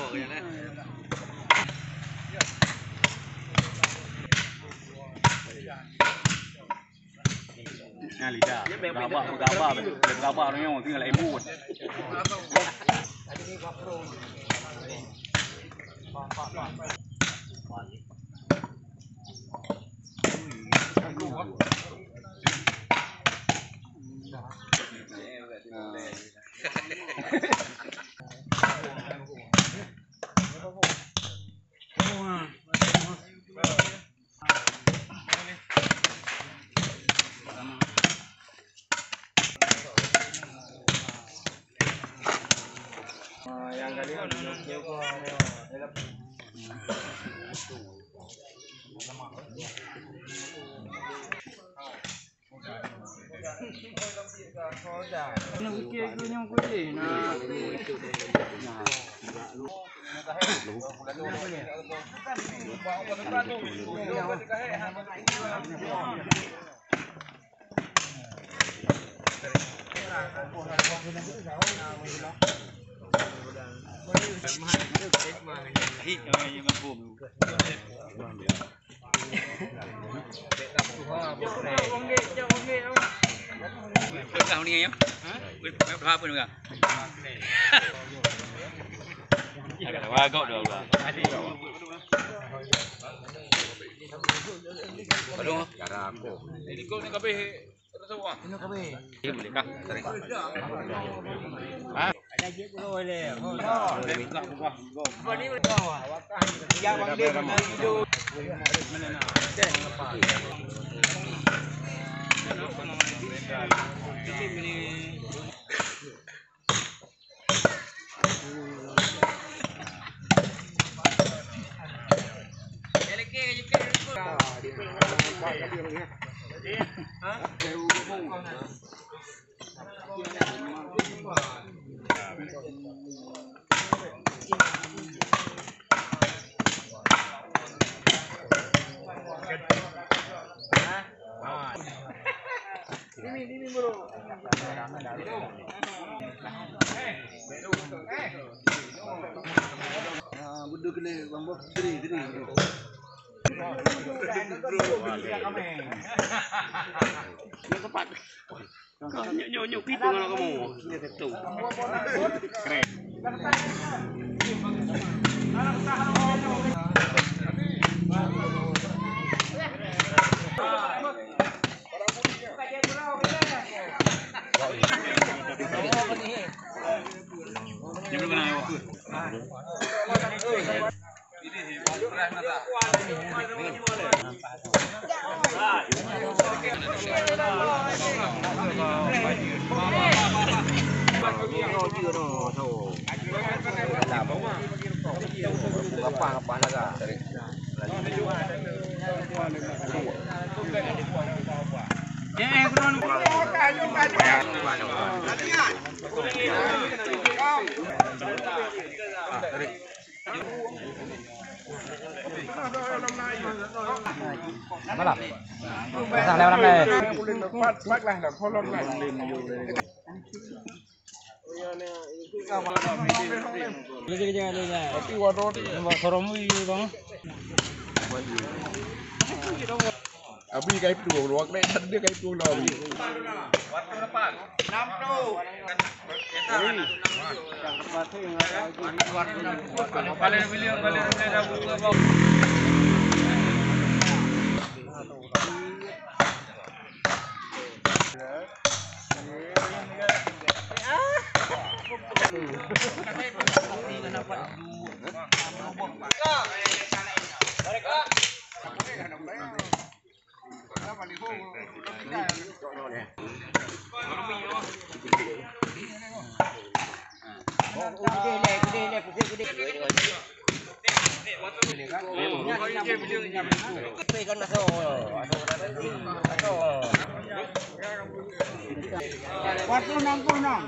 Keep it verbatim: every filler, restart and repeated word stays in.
Nah, lidah. Gabak, gabak, gabak orang nyoe, tinggal lagi embun. Ah, beudôh keunoe, Bang Boh. Teri, teri. Nyoe, nyoe, nyoe, kita ngon kamu. Nyoe, satu. Keren. Nyoe, belum kenal apa? Malam. Dah lewat ramai. Tapi waduh. Sorong wui, Bang. Abi kai puluh, luar kena tanda kai puluh lah, Abi. Waktu enam puluh enam.